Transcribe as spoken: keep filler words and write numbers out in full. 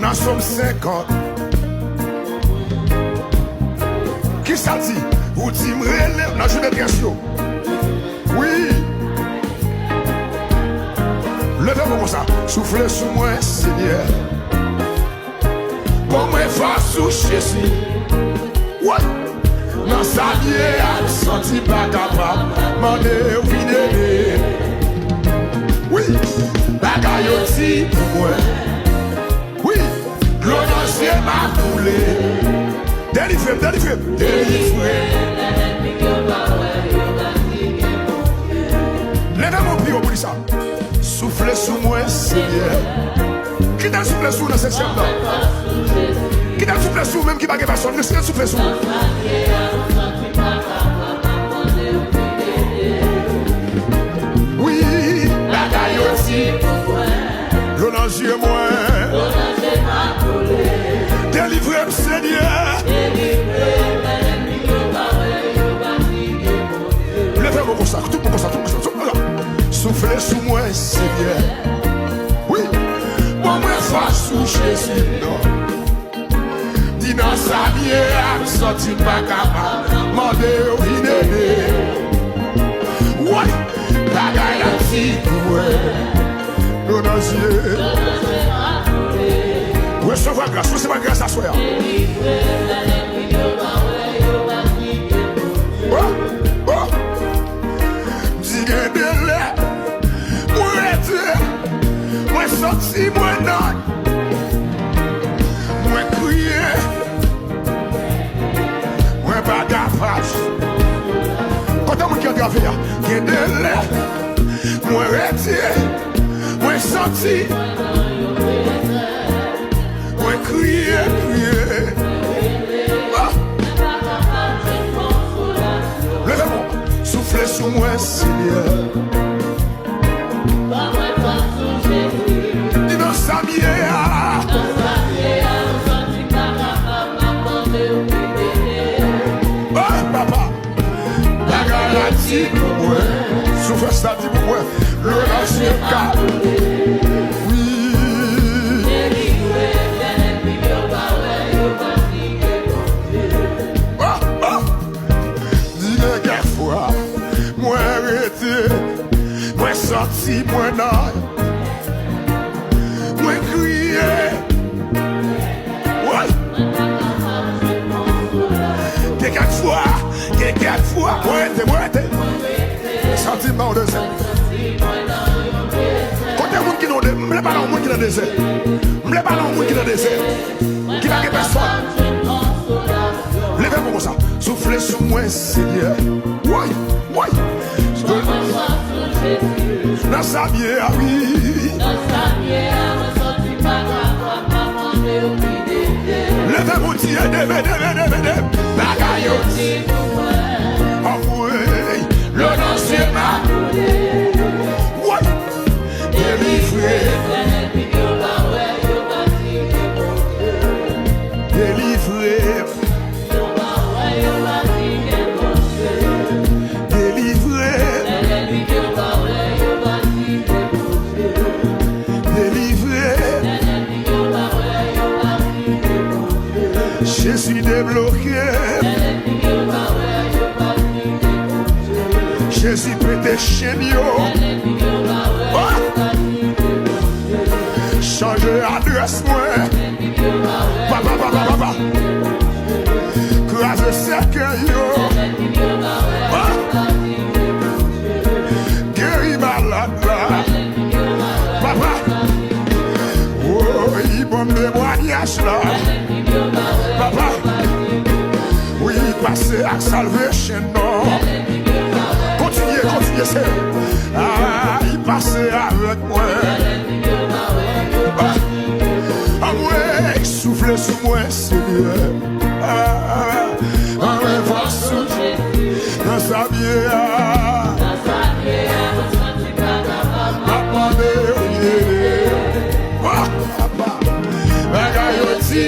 Nan Sòm senkant. Kisa l di? Ou di m rele m nan jou detrès yo. Wi. Leve men w konsa. Soufle sou mwen, Senyè. Ban mwen fòs ou, Jezi. Wi. Nan sa m ye a, m santi m pa kapab. Mande w vin ede. Wi. Bagay yo di pou mwen. Wi. Dlo nan zye m ap koule. Delivre m, delivre m, delivre m. Leve men w pi wo pou di sa. Soufle sou mwen, Senyè. Kite l soufle sou w nan sesyèm nan. Kite l soufle sou w menm ki pa gen pèsòn. Kite l soufle sou w. Wi, bagay yo di. Dlo nan zye mwen. Delivre m, Senyè. Leve men w konsa, tout moun konsa, tout moun konsa. Soufle sou mwen, Senyè. Wi. Ban mwen fòs ou, Jezi. Non. Di nan sa m ye a, m santi m pa kapab. Mande yo vin ede. Woy! Bagay la di pou mwen. Dlo nan zye. Resevwa gras, resevwa gras aswè a. Oh, oh. M di gen de lè, mwen rete, mwen santi mwen nan, mwen kriye, mwen pa kapab. Kote moun ki antrave a? Gen de lè, mwen rete, mwen santi. Mwen kriye, kriye. Ah! Leve men w, soufle sou mwen, Senyè. Di nan sa m ye a. Oh, papa. Bagay la di pou mwen. Soufle sa di pou mwen. Dlo nan zye ka. Wi. Oh, oh. Di gen kèk fwa, mwen rete, mwen santi mwen nan, mwen kriye. Woy! Gen kèk fwa, gen kèk fwa, mwen rete, mwen rete. Santi m nan yon dezè. Kote moun ki nan yon de-, m vle pale yon moun ki nan dezè. M vle pale yon moun ki nan dezè. Ki pa gen pèsòn. Leve men w konsa. Soufle sou mwen, Senyè. Woy, woy. Nan sa m ye a, wi. Leve men w di, ede m, ede m, ede m, ede m. Bagay yo di. Anmwey, dlo nan zye m a. Woy. Delivre. Delivre. Delivre. Delivre. Jezi debloke. Jezi pete chenn yo. Oh! Chanje adrès mwen. Papa, papa, papa. Kraze sèkèy yo. Ah! Geri malad la. Papa. Woy, ban m temwayaj la. Papa. Wi, pase ak salvation non. Kontinye, kontinye, se. Ay, pase avèk mwen. Ah, anmwey, soufle sou mwen, Senyè. Ah, anmwey, fòs sou nan sa m ye a. M ap mande yo vin ede. Ah, papa, bagay yo di.